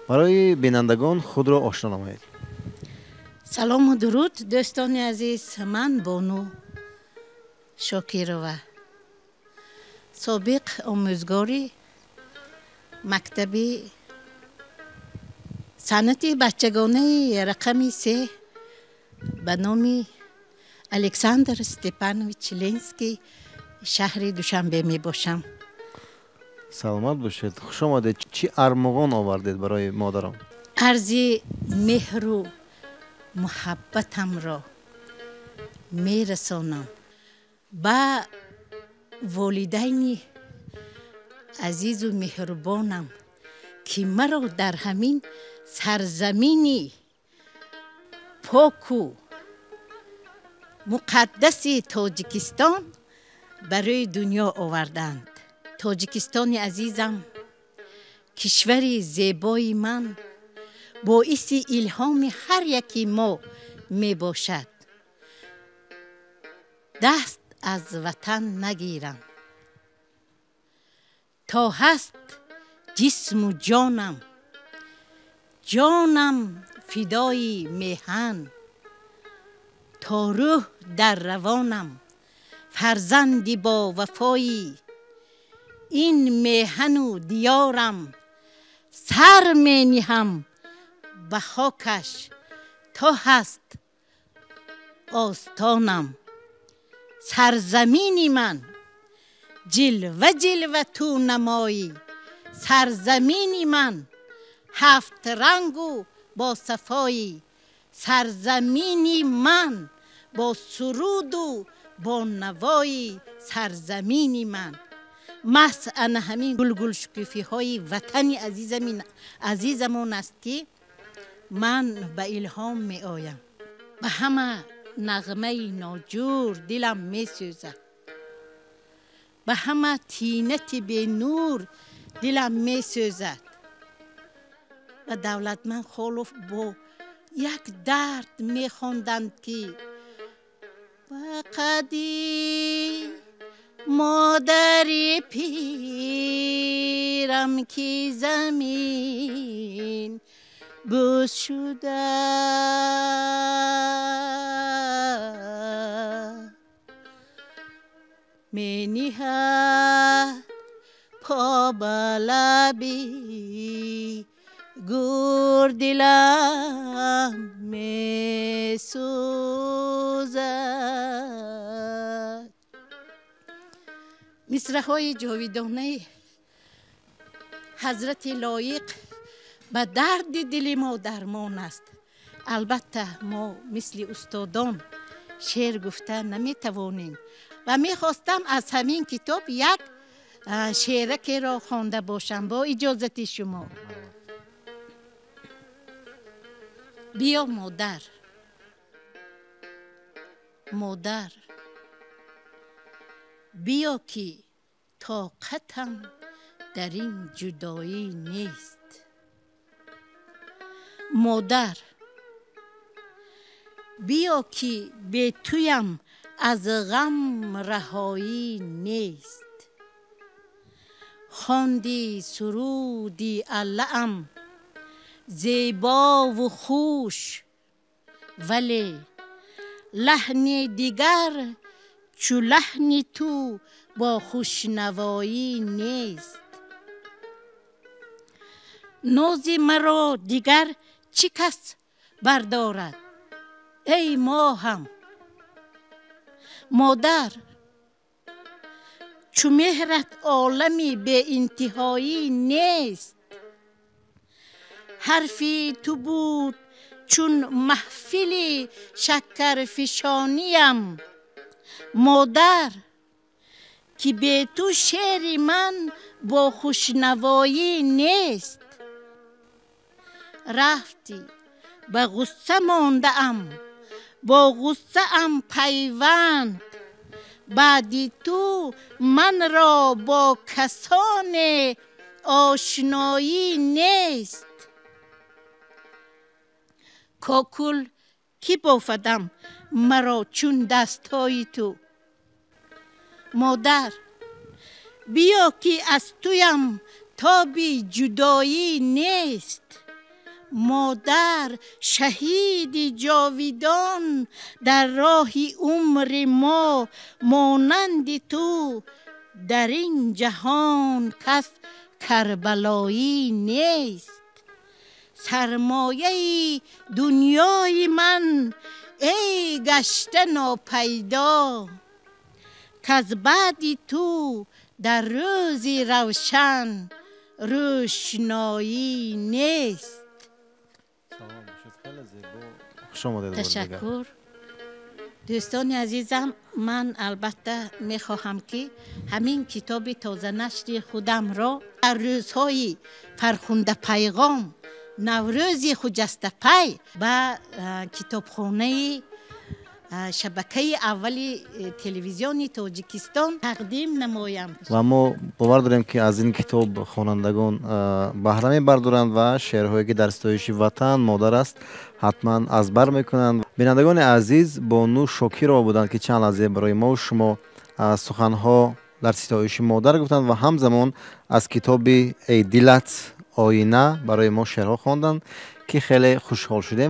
Барои бинандагон худро ошно намоед. Салому дуруд, дӯстони азиз. Ман Бону Шокирова, собиқ омӯзгори мактаби санъати бачагонаи рақами 3 ба номи Александр Степанович Ленский шаҳри Душанбе мебошам. Саломат бошед, хуш омадед. Чӣ армуғон овардед барои модарон? Арзи меҳру муҳаббатамро мерасонам ба волидайни азизу меҳрубонам, ки маро дар ҳамин сарзамини поку муқаддаси Тоҷикистон барои дунё оварданд. Тоҷикистони азизам, кишвари зебои ман, боиси илҳоми ҳар яки мо мебошад. Даст аз ватан нагирам, то ҳаст ҷисму ҷонам, ҷонам фидои меҳан, то рӯҳ дар равонам, фарзанди бовафои ин меҳану диёрам, сар мениҳам ба хокаш, то ҳаст остонам. Сарзамини ман ҷилва ҷилва ту намоӣ, сарзамини ман ҳафт рангу бо сафоӣ, сарзамини ман бо суруду бо навои, сарзамини ман. Маҳз ана ҳамин гулгулшукуфиҳои ватани азизамон аст, ки ман ба илҳом меоям. Ба ҳама нағмаи ноҷур дилам месӯзад, ба ҳама тинати бенур дилам месӯзад. Ва Давлатманд Холов бо як дард мехонданд, ки ба қади модари пирам, ки замин бӯс шуда, мениҳад по ба лаби гур, дилам месӯзад. Мисраҳои ҷовидонаи ҳазрати лоиқ ба дарди дили мо дармон аст. Албатта, мо мисли устодон шеър гуфта наметавонем ва мехостам аз ҳамин китоб як шеъракеро хонда бошам бо иҷозати шумо. Биё, модар, модар, биё, ки тоқатам дар ин ҷудоӣ нест. Модар, биё, ки бетуям аз ғам раҳоӣ нест. Хонди суруди аллаам зебову хуш, вале лаҳни дигар чу лаҳни ту бо хушнавоӣ нест. Нози маро дигар чӣ кас бардорад, эй моҳам? Модар, чу меҳрат олами беинтиҳоӣ нест. Ҳарфи ту буд чун маҳфили шакарфишониям. Модар, ки бе ту шеъри ман бо хушнавоӣ нест. Рафтӣ, ба ғусса мондаам, бо ғуссаам пайванд. Баъди ту манро бо касоне ошноӣ нест. Кокул кӣ бофадам маро чун дастҳои ту? Модар, биё, ки аз туям тоби ҷудоӣ нест. Модар шаҳиди ҷовидон дар роҳи умри мо, монанди ту дар ин ҷаҳон кас карбалоӣ нест. Сармояи дунёи ман эй гашта нопайдо, каз баъди ту дар рӯзи равшан рӯшноӣ нест. Салом бошед, хеле зебо. Хуш омадед. Ташаккур. Дӯстони азизам, ман албатта мехоҳам, ки ҳамин китоби тозанашри худамро дар рӯзҳои фархундапайғом Наврӯзи хуҷастапай ба китобхонаи шабакаи аввали телевизиони Тоҷикистон тақдим намоям. Ва мо бовар дорем, ки аз ин китоб хонандагон баҳра мебардоранд ва шеърҳое, ки дар ситоиши ватан, модар аст, ҳатман аз бар мекунанд. Бинандагони азиз, бону Шокирова буданд, ки чанд лаҳзе барои мо шумо суханҳо дар ситоиши модар гуфтанд ва ҳамзамон аз китоби «Эй дилат оина» барои мо шеърҳо хонданд, ки хеле хушҳол шудем.